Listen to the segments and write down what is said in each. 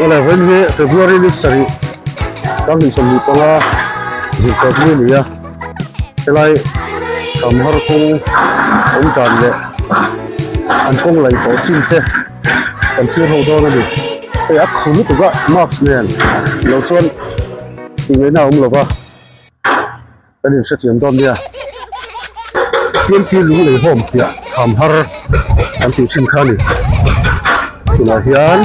Awle vawiin hi February ni sarih sang 25 zirtawp ni a ni a helai tham har kawng awm dan leh an kawng laih tawh chin te kan thlir ho dawn a ni hei a khu lutuk a mask nen lo chuan tih ngaihna a awm lo va. Kan inhrethiam dawn nia. TNT lung lei hawm piah tham har kan tih thin kha a ni. Tunah hian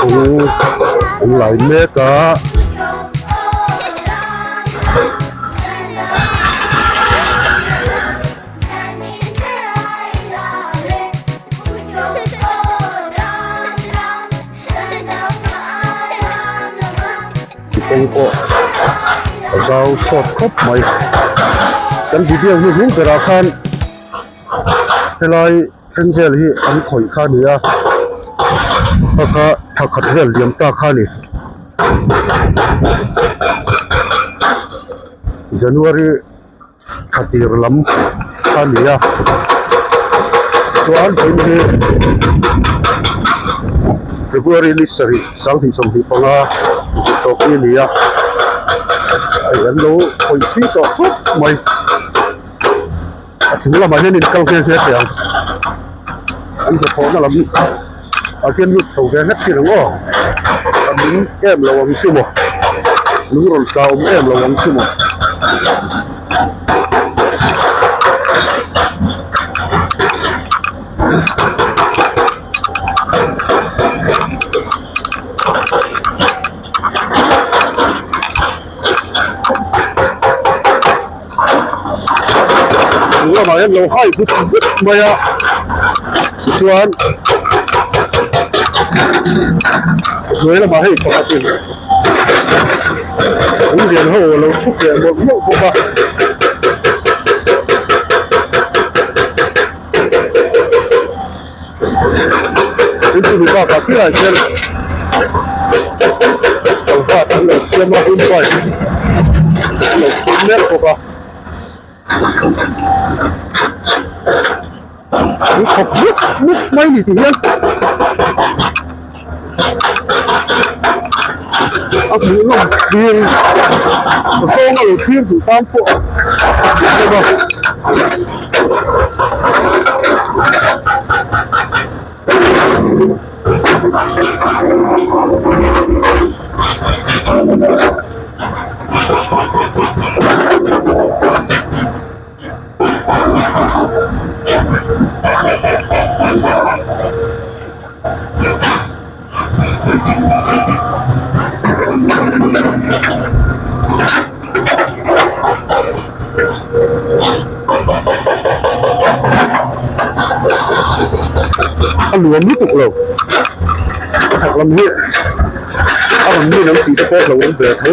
kawng an lai mek a. Kawng pawh a zau sawt khawp mai kan video hi hnung berah khan helai thleng vel hi an khawih kha a ni a kha kha thla khat vel liam ta kha a ni January thla tir lam a ni a chuan vawiin hi February ni sarih 2025 zirtawp hi a ni a hei an lo khawih thui tawh khawp mai a chung lamah hian in kal nghe nghe thei ang an hnathawhna lam ah khian lut chho ve hlek thin ang aw a lung em lo ang chu maw lung rawn tla awm em lo ang chu maw. Chung lamah hian lo hai vut vut mai a tichuan hnuai lamah hei pakhatin lung lian ho a lo chhuk leh mawlh mawlh bawk a. Tin chumi bakah khilaiah khian balhla an lo siam a hun bike an lo phur mek bawk a an khawp mup mup mai ni ti hian a hmuh nawm thlir zawnga lo thlir duh tan pawh a hmuh nawm a. A nuam lutuk lo chhak lam hi a rawn min ang tih te pawh alo awm ve tho.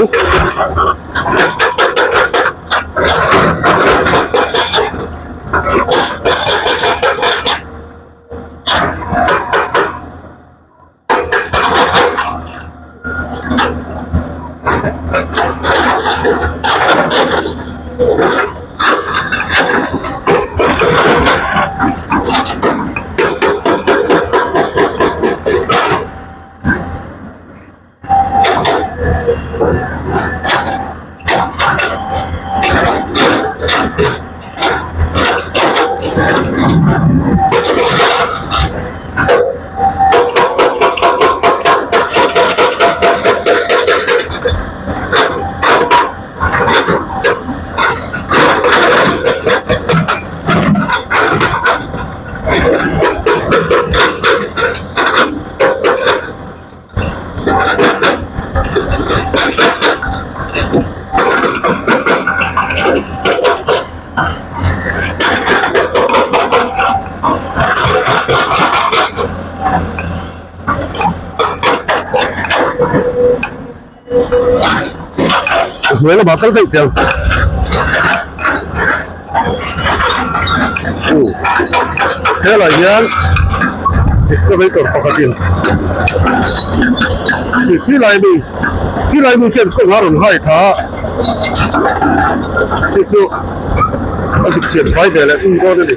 Hnuai lamah kal daih teh ang. Helai hian excavator pakhatin khi lai mi khi lai mi hian kawng a rawn hai tha a chu chu a zuk thian fai ve leh thung dawn a ni.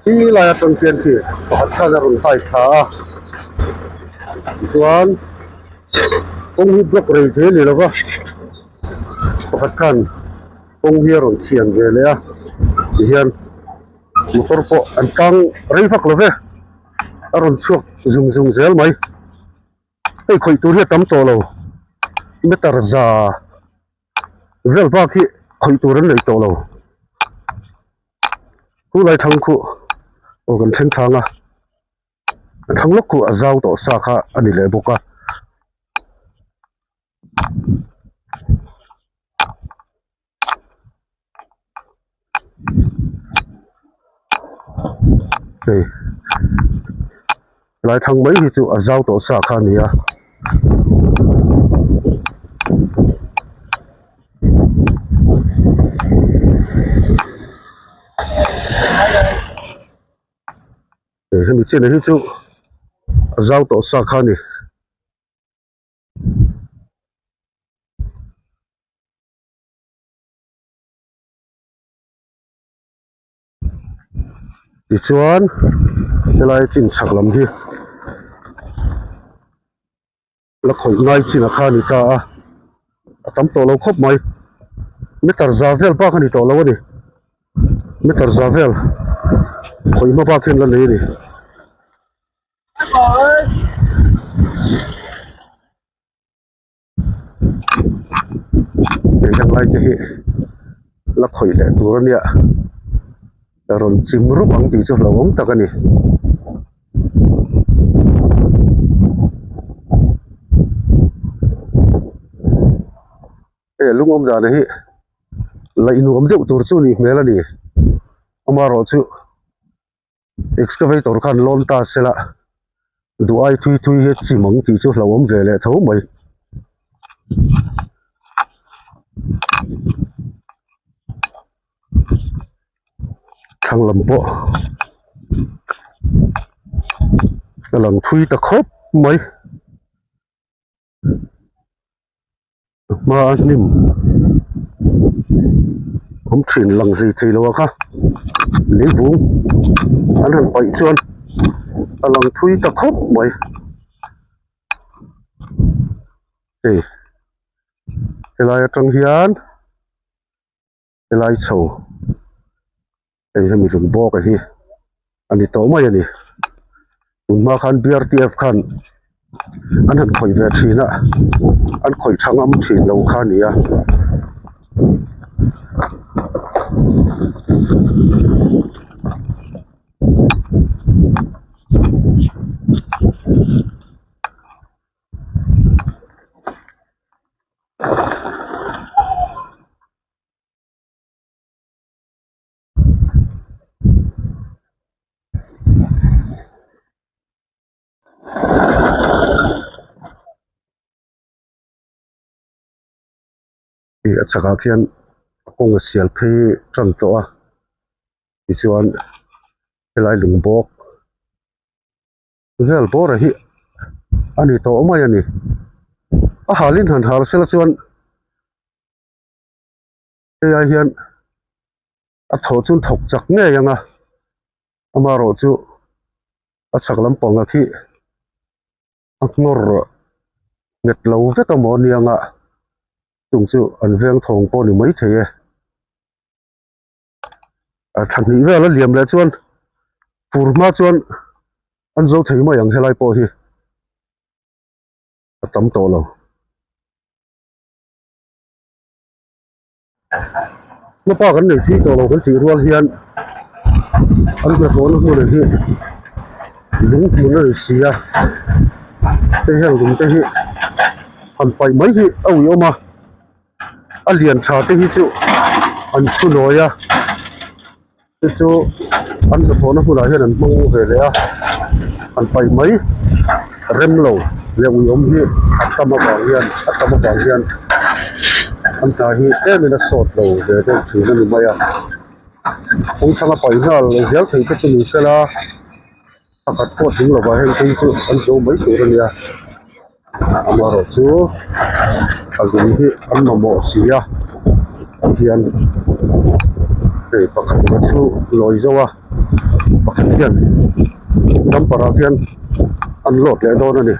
Khi lai atang khian khi pakhat khan a rawn hai thla a tichuan kawng hi block rei thei a ni lo va pakhat khan kawng hi a rawn thian ve leh a tihian motor pawh an tang rei vak lo ve a rawn chhuak zung zung zel mai hei khawih tur hi a tam tawh lo meter za. Vel bak hi khawih tur an nei tawh lo chu lai thlang khu aw kan thleng thlang a a thlang lawk khu a zau tawh sa kha a ni leh bawk a. Hei lai thlang mai hi chu a zau tawh sa kha a ni a. Hemi chin ah hi chu a zau tawh sa kha a ni. Tichuan helai chin chhak lam hi la khawih ngai chin a kha a ni ta a a tam tawh lo khawp mai meter za vel bak a ni tawh lo a ni meter za vel khawih hma bak hian la nei a ni. Hei heng lai te hi la khawih leh tur a nia rawn chim rup ang tih chu hlauhawm tak a ni. Hei a lungawm dan hi laih nuam deuh tur chu nih hmel a ni amaherawhchu. Excavator khan lawn ta sela duh ai thui thui hi a chim ang tih chu hlauhawm ve leh tho mai. Thlang lam pawh a lang thui ta khawp mai. Hma a hnim awm thin lang hlei thei lo a kha leivung an han paih chuan a lang thui ta khawp mai hei helai atang hian helai chho hei hemi lung bawk a hi a ni tawh mai a ni tun hma khan b r t f khan an han khawih ve thin a an khawih tha ngam thin lo kha a ni a. Ih a chhakah khian a kawng a sial phei tan tawh a tichuan helai lung bawk vel bawr a hi a ni tawh mai a ni a halin han hal sela chuan hei ai hian a thawh chu thawk chak ngei ang a amaherawh chu a chhak lampang a khi a nghawr nghet lo vek amaw ania nga chung chu an veng thawng pawh a ni maithei e a thla hnih vel a liam leh chuan fur hma chuan an zo thei mai ang helai pawh hi a tam tawh lo. Hmapa kan nei thui tawh lo kan tih rual hian an hnathawhna hmun hi lung hmun a ni si a hei hian lung te hi han paih mai hi a uiawm a a lian tha te hi chu an chhu nawi a te chu an hnathawhna hmunah hian an hmang ve leh a an paih mai rem lo leh uiawm hi a tam avang hian a tam avang hian an hna hi tlemin a sawt lo ve deuh thin a ni mai a kawng thlang a paih nghal zel thei te chu ni sela pakhat pawh tling lovah heng phei chu an zo mai tur a nia amaherawh chu a lung hi an mamawh si a tihian hei pakhat in a chhu lawi zo a pakhat hian dumper ah khian an load leh dawn a ni.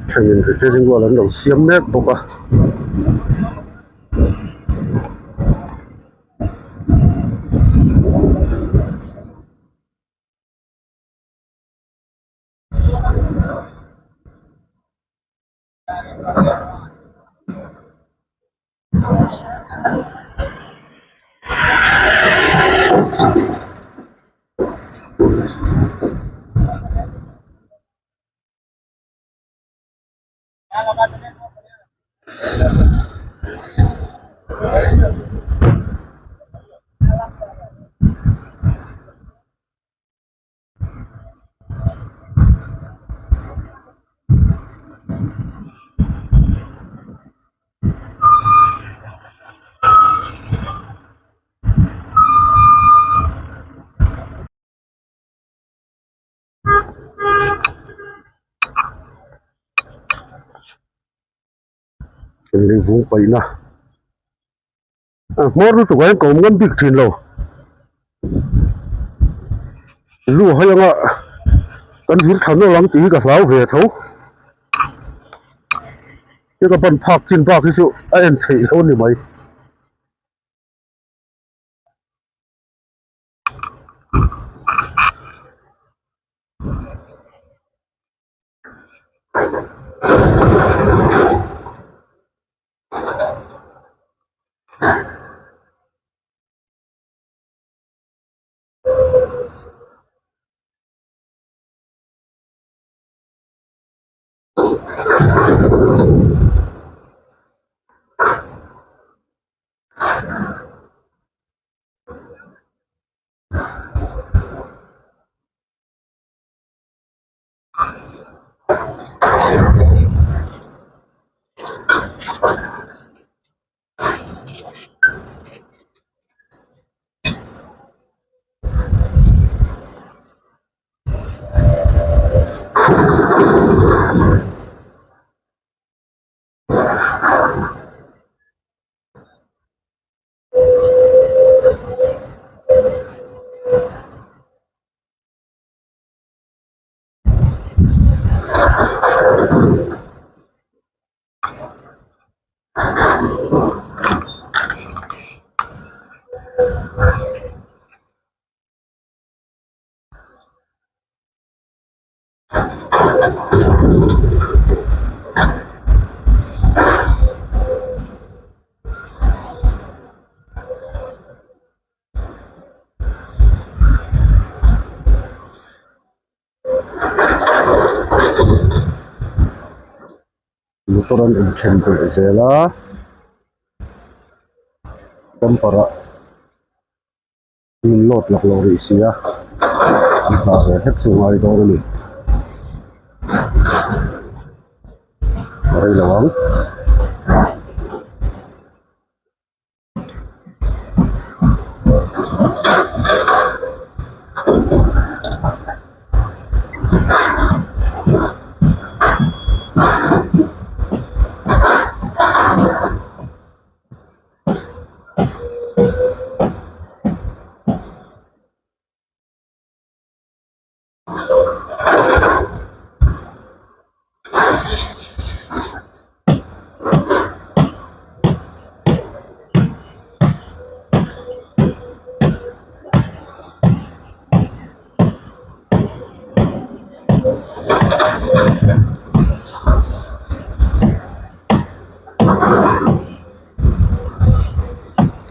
Thenin retaining wall an lo siam mek bawk a. Lei vung paihna a hmawr lutuk ah hian ka awm ngam bik thin lo lu hai anga kan vir thla nawlh ang tih hi ka hlau ve tho ka ban phak chin bak hi chu a en theih lo a ni mai. Motor an inthen belh zel a bumper ah in load lak loh rih si a an hah ve hlek chu ngai dawn a ni a rei lo ang.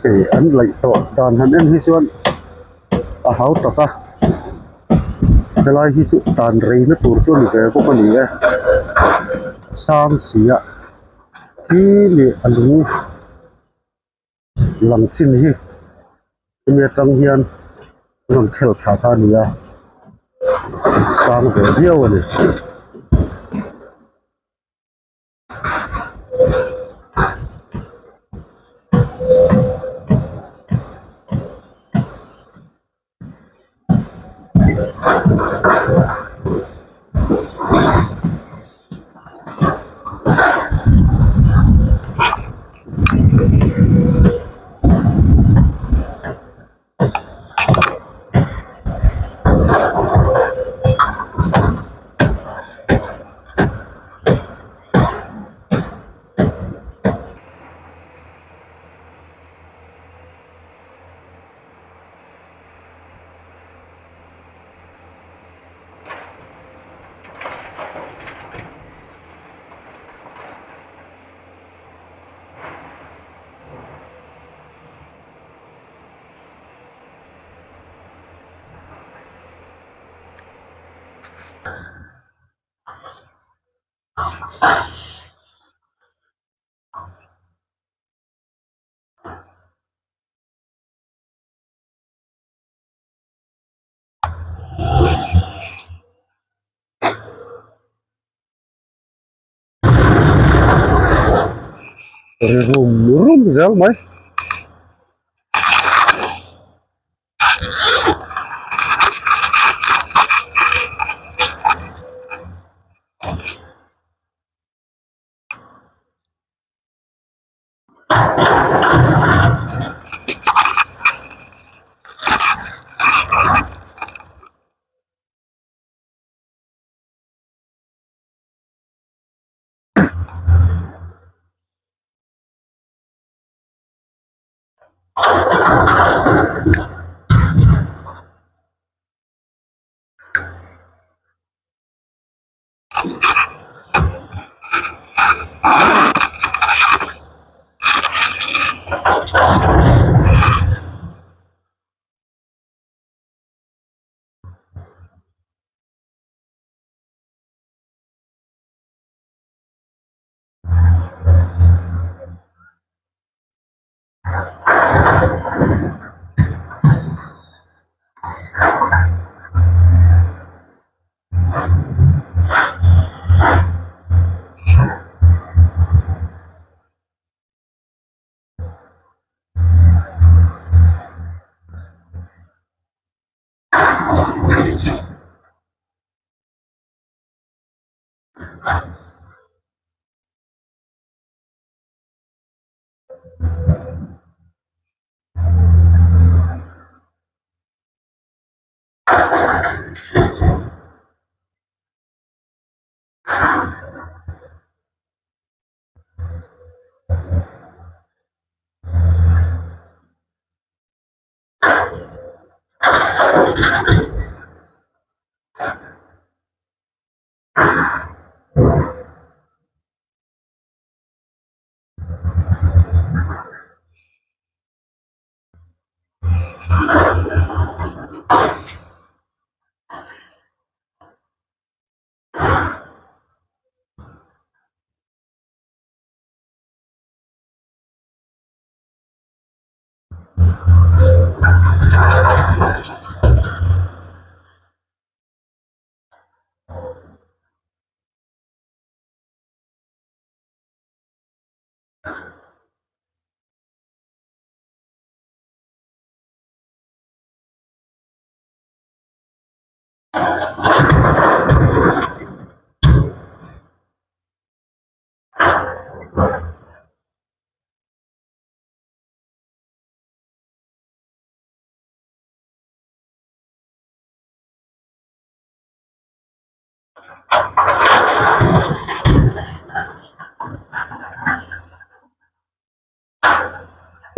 Hei an laih tawh dan han en hi chuan a hau tak a helai hi chu tan rei na tur chu a ni ve bawk a ni e sang si a khi leh a lung lang chin hi hemi atang hian an rawn khel thla ta a ni a sang ve viau a ni. Ri rum rum zel mai.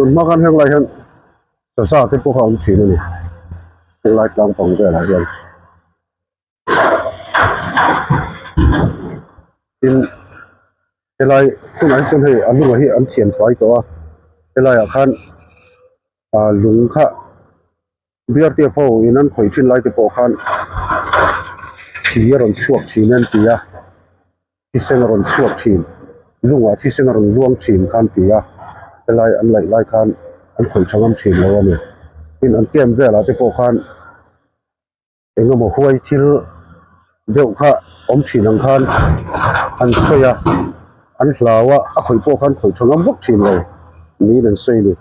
Tun hma khan heng lai hian saza te pawh kha a awm thin a ni helai tlang pang velah hian tin helai tunah hi chuan hei a hnungah hi an thian fai tawh a helaiah khan ah lung kha B R T F ho in an khawih thin lai te pawh khan thi a rawn chhuak thin an ti a thisen a rawn chhuak thin lungah thisen a rawn luang thin kha an ti a helai an laih lai khan an khawih tha ngam thin lo a ni tin an camp velah te pawh khan eng emaw huai thil deuh kha awm thin ang khan an sawi a an hlau a a khawih pawh khan khawih tha ngam vak thin lo niin an sawi a ni.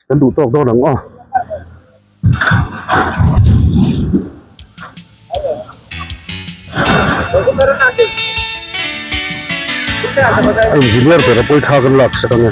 Kan duh tawk dawn ang aw. Engineer ber a pawi thla kan lak sak ang e.